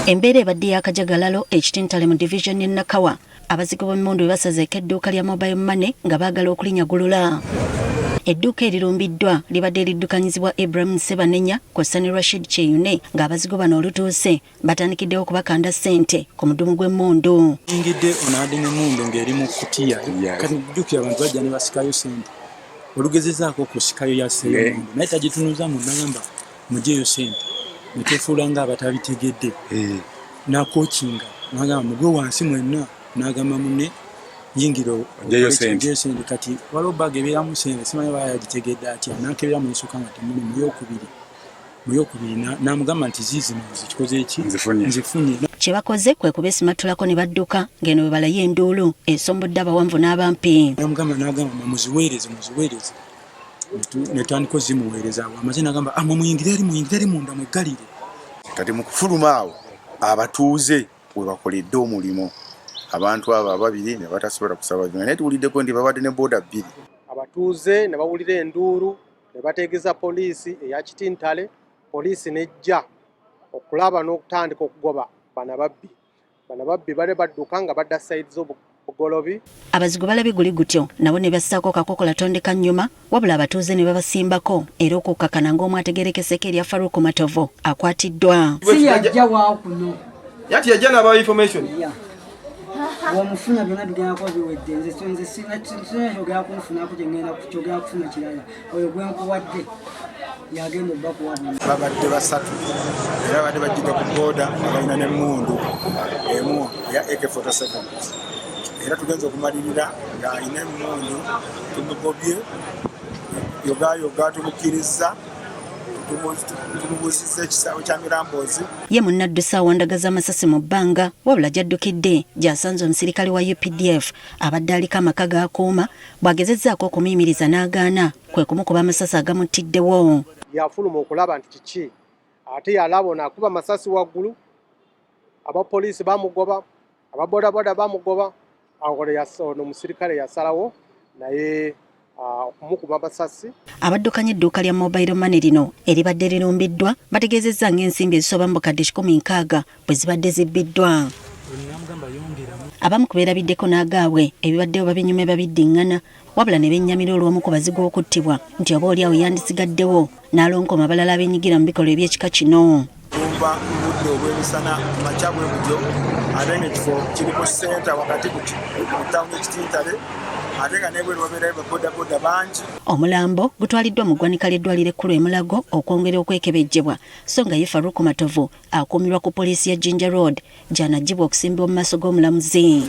Embeera ebadde y'akajagalalo e Kitintale mu divizoni y'e Nakawa abazigu b'emmundu bwe basazeeko edduuka lya mobile money nga baagala okulinyagulula. Edduuka erirumbiddwa libadde liddukanyizibwa Ibrahim Ssebanenya kw'ossa ne Rashid Kyeyune ng'abazigu bano olutuuse batandikiddewo okubakanda ssente ku mudumu gw'emmundu. Yingidde ono abadde n'emmundu ng'eri mu kutiya kati jjukira abantu bajja ne basikayo ssente olugezezaako okusikayo yaseeyo emmundu naye tagitunuza mu nagamba mugyeyo sente netwefuula nga abatabitegedde eh. Nakokinga nagamba mugwe wansi mwenna, nagamba munne yingira ojeyo sente. Kati waliwo baga ebeeramu sente, simanyi oba yagitegedde atya, nakebera muesoka nga temuli, muyokubiri namugamba nti ziizino zikikoze eki, nzifunye. Kye bakoze kwe kubesimattulako ne badduka ng'eno bwe balaye enduulu esombodde abawanvu n'abampi. Namugamba nagamba muziweereze muziweereze, netandika ozimuweereza awo amaze nagamba ah, mwe muyingire eri munda mweggalire. Kati mu kufuluma awo abatuuze we bakoledde omulimu abantu abo ababiri ne batasobola kusaba naye tuwuliddeko nti babadde ne booda bbiri. Abatuuze ne bawulira enduulu ne bategeeza poliisi eya Kitintale, poliisi n'ejja okulaba n'okutandika okugoba bano ababbi. Bano ababbi bale badduka nga badda sayidi z'obugolobi. Abazigu balabye guli gutyo nabo ne bassaako kakokola tondeka nnyuma, wabula abatuuze ne babasimbako era okukkakana ng'omu ategeerekeseeko erya Farouk Matovu akwatiddwa. Si yajja wa kuno. Yati yajja n'aba information. Bw'omufuna byonna bigenda kuba biwedde. Nze sirina kyogera kunfunako kye ngenda kyogera kufuna kirala. Oyo gwe nkuwadde yagenda obbakuwa buli. Babadde basatu era babadde bajjidde ku booda nga balina n'emmundu emu eya AK47 era tugenze okumalirira ng'alina emmundu, tumugobye yogayoga, tumukkirizza, tumubuuzizza ekisaawe kya Mirambozi. Ye munnaddusa awandagaza amasasi mu bbanga wabula gy'addukidde gy'asanze omusirikale wa UPDF abadde aliko amaka g'akuuma bw'agezezzaako okumuyimiriza n'agaana kwe kumukuba amasasi agamuttiddewo. Yafuluma okulaba nti kiki ate yalaba ono akuba amasasi waggulu, abapoliisi bamugoba, ababodaboda bamugoba, awo ono omusirikale yasalawo naye okumukuba amasasi. Abaddukanya edduuka lya mobile money lino eribadde lirumbiddwa bategeezezza ng'ensimbi ezisoba mu bukadde 160 bwe zibadde zibbiddwa. Abamu ku beerabiddeko n'agaabwe ebibaddewo babinyume babiddiŋŋana wabula ne bennyamira olw'omu ku bazigu okuttibwa nti oba oli awo yandisigaddewo n'alonkoma abalala abenyigira mu bikolwa eby'ekika kino. Lumba mu budde obw'emisana ku makya bwe butyo, ate ng'ekifo kiri mu ssenta wakati mu tawuni Ekitintale, ate nga n'ebweru wabeerayo babodaboda bangi. Omulambo gutwaliddwa mu ggwanika ly'eddwaliro ekkulu e Mulago okwongera okwekebejjebwa, so nga ye Farouk Matovu akuumirwa ku poliisi ya Jinja Road gy'anaggyibwa okusimbibwa mu maaso g'omulamuzi.